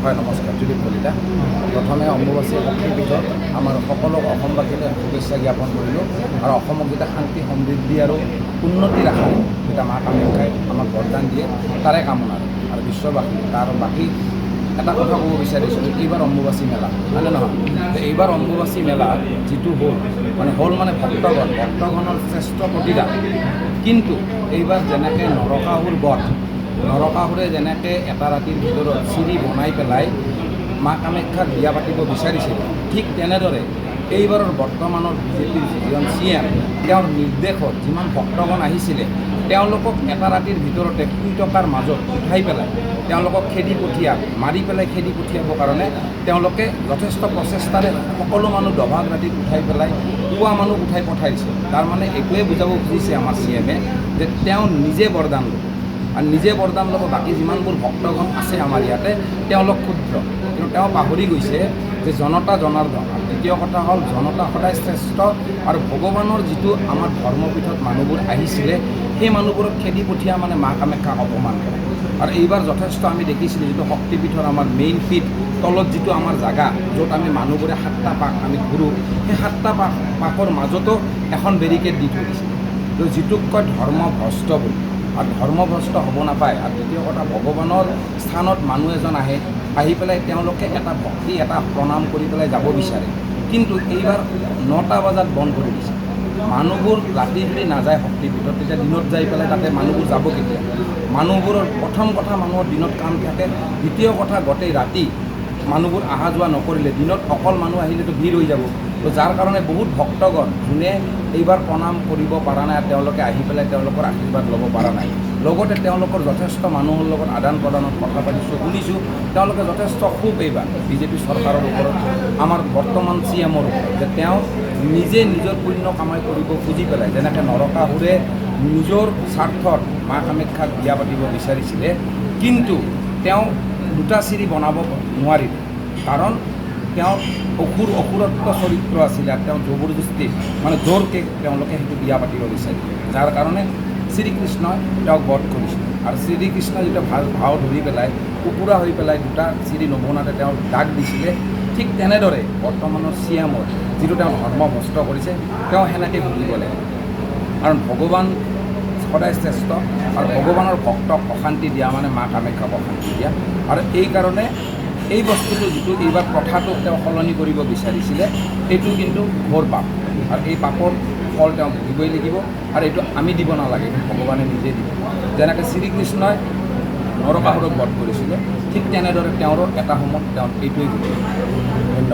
হয়, নমস্কাৰ। ত্ৰিদীপ কলিতা। প্ৰথমে অম্বুবাচী শক্তিপীঠত আমাৰ সকলো অসমবাসীলৈ শুভেচ্ছা জ্ঞাপন কৰিলোঁ আৰু অসমক যাতে শান্তি, সমৃদ্ধি আৰু উন্নতিৰ আশাৰে যেতিয়া মা কামাখ্যাই আমাক বৰদান দিয়ে, তাৰে কামনা আৰু বিশ্ববাসী। তাৰ বাকী এটা কথা ক'ব বিচাৰিছিলোঁ, এইবাৰ অম্বুবাচী মেলা হয়নে নহয়? তে এইবাৰ অম্বুবাচী মেলা যিটো হ'ল, মানে হ'ল মানে ভক্তগণৰ শ্ৰেষ্ঠ প্ৰতিদান। কিন্তু এইবাৰ যেনেকৈ নৰকাসুৰ বধ, নৰকাসুৰে যেনেকৈ এটা ৰাতিৰ ভিতৰত চিৰি বনাই পেলাই মা কামাখ্যাক বিয়া পাতিব বিচাৰিছিল, ঠিক তেনেদৰে এইবাৰৰ বৰ্তমানৰ বিজেপিৰ যিজন চি এম, তেওঁৰ নিৰ্দেশত যিমান ভক্তগণ আহিছিলে, তেওঁলোকক এটা ৰাতিৰ ভিতৰতে শুই থকাৰ মাজত উঠাই পেলাই তেওঁলোকক খেদি পঠিয়া, মাৰি পেলাই খেদি পঠিয়াবৰ কাৰণে তেওঁলোকে যথেষ্ট প্ৰচেষ্টাৰে সকলো মানুহ দভাগ ৰাতিত উঠাই পেলাই পুৱা মানুহ উঠাই পঠাইছে। তাৰমানে এইটোৱে বুজাব খুজিছে আমাৰ চি এমে যে তেওঁ নিজে বৰদান ল'ব আৰু নিজে বৰদান ল'ব, বাকী যিমানবোৰ ভক্তগণ আছে আমাৰ ইয়াতে, তেওঁলোক ক্ষুদ্ৰ। কিন্তু তেওঁ পাহৰি গৈছে যে জনতা জনাৰ্দন। আৰু দ্বিতীয় কথা হ'ল, জনতা সদায় শ্ৰেষ্ঠ। আৰু ভগৱানৰ যিটো আমাৰ ধৰ্মপীঠত মানুহবোৰ আহিছিলে, সেই মানুহবোৰক খেদি পঠিয়া মানে মা কামাখ্যাক অপমান কৰে। আৰু এইবাৰ যথেষ্ট আমি দেখিছিলোঁ, যিটো শক্তিপীঠৰ আমাৰ মেইন পীঠ তলত যিটো আমাৰ জাগা, য'ত আমি মানুহবোৰে সাতটা পাক আমি ঘূৰোঁ, সেই সাতটা পাকৰ মাজতো এখন বেৰিকেড দি থৈ দিছিলে। তো যিটোক কয় ধৰ্মভ্ৰষ্ট বুলি, আৰু ধৰ্মভ্ৰষ্ট হ'ব নাপায়। আৰু দ্বিতীয় কথা, ভগৱানৰ স্থানত মানুহ এজন আহে, আহি পেলাই তেওঁলোকে এটা ভক্তি, এটা প্ৰণাম কৰি পেলাই যাব বিচাৰে। কিন্তু এইবাৰ 9টা বজাত বন্ধ কৰি দিছে। মানুহবোৰ ৰাতি যদি নাযায় শক্তিপীঠত, তেতিয়া দিনত যাই পেলাই তাতে মানুহবোৰ যাব কেতিয়া? মানুহবোৰৰ প্ৰথম কথা, মানুহৰ দিনত কাম থাকে। দ্বিতীয় কথা, গোটেই ৰাতি মানুহবোৰ অহা যোৱা নকৰিলে দিনত অকল মানুহ আহিলেতো ভিৰ হৈ যাব। তো যাৰ কাৰণে বহুত ভক্তগণ যোনে এইবাৰ প্ৰণাম কৰিব পৰা নাই, তেওঁলোকে আহি পেলাই তেওঁলোকৰ আশীৰ্বাদ ল'ব পৰা নাই। লগতে তেওঁলোকৰ যথেষ্ট মানুহৰ লগত আদান প্ৰদানত কথা পাতিছোঁ, শুনিছোঁ, তেওঁলোকে যথেষ্ট ক্ষোভ এইবাৰ বিজেপি চৰকাৰৰ ওপৰত, আমাৰ বৰ্তমান চি এমৰ ওপৰত, যে তেওঁ নিজে নিজৰ পুণ্য কামাই কৰিব খুজি পেলাই যেনেকৈ নৰকাসুৰে নিজৰ স্বাৰ্থত মা কামাখ্যাক বিয়া পাতিব বিচাৰিছিলে, কিন্তু তেওঁ দুটা চিৰি বনাব নোৱাৰিলে, কাৰণ তেওঁ অসুৰত্ব চৰিত্ৰ আছিলে আৰু তেওঁ জবৰদস্তি, মানে জোৰকৈ তেওঁলোকে সেইটো বিয়া পাতিব বিচাৰিলে, যাৰ কাৰণে শ্ৰীকৃষ্ণই তেওঁক বধ কৰিছিল। আৰু শ্ৰীকৃষ্ণই যেতিয়া ভাও ধৰি পেলাই কুকুৰা হৈ পেলাই দুটা চিৰি নবনাতে তেওঁ ডাক দিছিলে, ঠিক তেনেদৰে বৰ্তমানৰ চি এমৰ যিটো তেওঁ ধৰ্মভ্ৰষ্ট কৰিছে, তেওঁ সেনেকৈ ভুগিব লাগিব। কাৰণ ভগৱান সদায় শ্ৰেষ্ঠ আৰু ভগৱানৰ ভক্তক অশান্তি দিয়া মানে মা কামাখ্যাক অশান্তি দিয়া। আৰু এই কাৰণে এই বস্তুটো যিটো এইবাৰ প্ৰথাটোক তেওঁ সলনি কৰিব বিচাৰিছিলে, এইটো কিন্তু ঘোৰ পাপ আৰু এই পাপৰ ফল তেওঁ ভুগিবই লাগিব। আৰু এইটো আমি দিব নালাগে, এইটো ভগৱানে নিজে দিব। যেনেকৈ শ্ৰীকৃষ্ণই নৰকাসুৰক বধ কৰিছিলে, ঠিক তেনেদৰে তেওঁৰো এটা সময়ত তেওঁ এইটোৱেই ঘটিব। ধন্যবাদ।